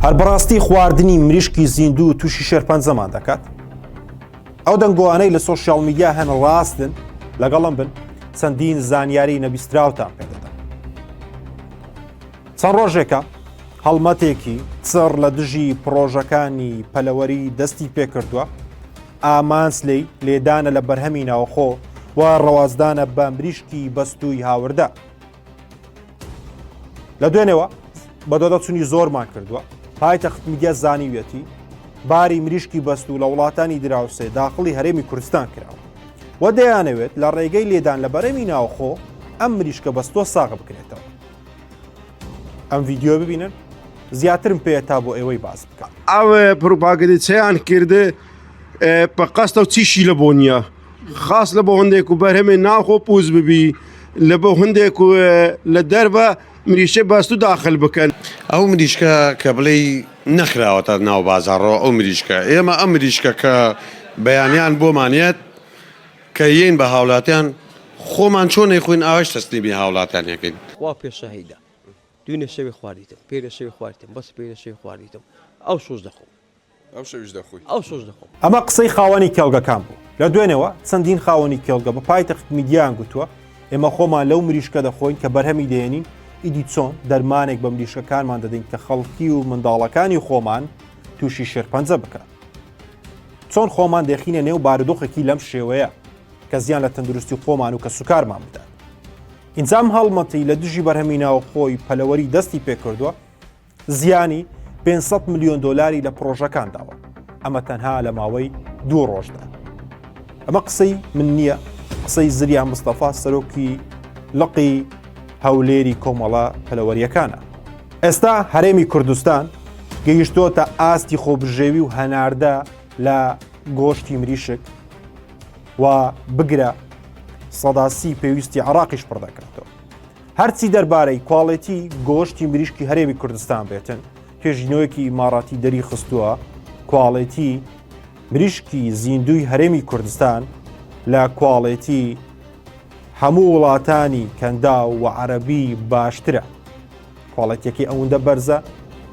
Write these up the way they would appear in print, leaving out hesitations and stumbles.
هەر بەڕاستی خواردنی مریشکی زیندوو تووشی شێرپەنجەمان دەکات؟ ئەو دەنگۆانەی لە سۆشیال میدیا هەن ڕاستن؟ لەگەڵم بن چەندین زانیاری نەبیستراوتان پێدەدەم. چەند ڕۆژێکە هەڵمەتێکی چڕ لە دژی پڕۆژەکانی پەلەوەری دەستی پێکردووە، ئامانج لێی لێدانە لە بەرهەمی ناوخۆ و ڕەوازدانە بە مریشکی بەستووی هاوردە. لە دوێنێوە بەدواداچوونی زۆرمان کردووە، پایتەخت میدیا زانیویەتی باری مریشکی بەستوو لە وڵاتانی دراوسێ داخڵی هەرێمی کوردستان کراوە و دەیانەوێت لە ڕێگەی لێدان لە بەرەمی ناوخۆ ئەم مریشکە بەستووە ساغ بکرێتەوە. ئەم ڤیدیۆ ببینن زیاترم پێ تا بۆ ئێوەی باس بکەم. ئەو پروپاگەندەی چیان کرد بە قەستە و چیشی لە بۆ نییە خاص لە بۆ هەندێک و بەرهەمێ ناخۆ پوز ببی لە بۆ هەندێک و لە دەربە مریشە بەست و داخل بکەن. ئەو مریشکە کە بڵێی نەخراوەتە ناو بازاڕەوە ئەو مریشکە ئێمە ئەم مریشکە کە بەیانیان بۆمان یەت کە یەین بە هاوڵاتیان خۆمان چۆن ئەیخۆین ئاوایش تەسلیمی هاوڵاتیان ئەکەین. خوا پێ شەهیدە دوینێ شەوێ خواردیتم پێرێ شەوێ خواردیتم بەس پێرێ شەوێ خواردیتم ئەو شۆش دەخۆم. ئەو شەویش دەخۆی؟ ئەو شەوش دەخۆم. ئەمە قسەی خاوەنی کێڵگەکان بوو. لە دوێنێوە چەندین خاوەنی کێڵگە بە پایتەخت میدیایان گوتووە، ئێمە خۆمان لەو مریشکە دەخۆین کە بەرهەمی دەهێنین، ئیدی چۆن دەرمانێک بە مریشکەکانمان دەدەین کە خەڵکی و منداڵەکانی خۆمان تووشی شێرپەنجە بکات؟ چۆن خۆمان دەخینە نێو بارودۆخێکی لەم شێوەیە کە زیان لە تەندروستی خۆمان و کەسوکارمان بدات؟ ئینجا ئەم هەڵمەتەی لە دژی بەرهەمی ناوخۆی پەلەوەری دەستی پێکردووە، زیانی 500 ملیۆن دۆلاری لە پڕۆژەکان داوە، ئەمە تەنها لە ماوەی دوو ڕۆژدا. ئەمە قسەی من نییە، قسەی زریان مستەفا سەرۆکی لقی هەولێری کۆمەڵە پەلەوەریەکانە. ئێستا هەرێمی کوردستان گەیشتۆتە ئاستی خۆبژێوی و هەناردە لە گۆشتی مریشک و بگرە 30 پێویستی عراقیش پڕ دەکاتەوە. هەرچی دەربارەی کواڵێتی گۆشتی مریشکی هەرێمی کوردستان بێتن، توێژینەوەیەکی ئیماڕاتی دەری خستووە کواڵێتی مریشکی زیندووی هەرێمی کوردستان لە کواڵێتی هەموو وڵاتانی کەنداو و عەرەبی باشترە. کواڵێتیەکەی ئەوەندە بەرزە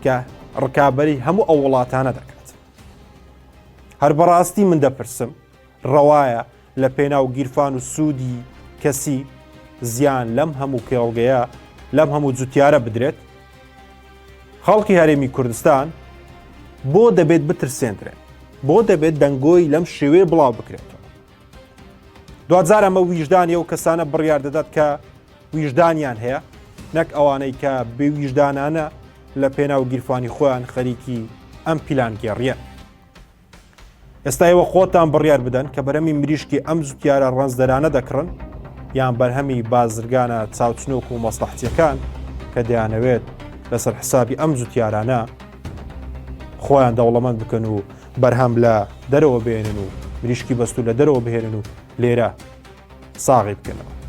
کە ڕکابەری هەموو ئەو وڵاتانە دەکات. هەر بەڕاستی من دەپرسم ڕەوایە لە پێناو گیرفان و سوودی کەسی زیان لەم هەموو کێڵگەیە لەم هەموو جوتیارە بدرێت؟ خەڵکی هەرێمی کوردستان بۆ دەبێت بترسێندرێن؟ بۆ دەبێت دەنگۆی لەم شێوەیە بڵاو بکرێتەوە؟ دواجار ئەمە ویژدانی ئەو کەسانە بڕیار دەدات کە ویژدانیان هەیە نەک ئەوانەی کە بێ ویژدانانە لە پێناو گیرفانی خۆیان خەریکی ئەم پیلانگێڕیەن. ئێستا ئێوە خۆتان بڕیار بدەن کە بەرهەمی مریشکی ئەم جوتیارە ڕەنجدەرانە دەکڕن یان بەرهەمی بازرگانە چاوچنۆک و مەسڵەحتیەکان کە دەیانەوێت لەسەر حسابی ئەم جوتیارانە خۆیان دەوڵەمەند بکەن و بەرهەم لە دەرەوە بێنن و مریشکی بەستوو لە دەرەوە بهێنن و لێرە ساغی بکەنەوە.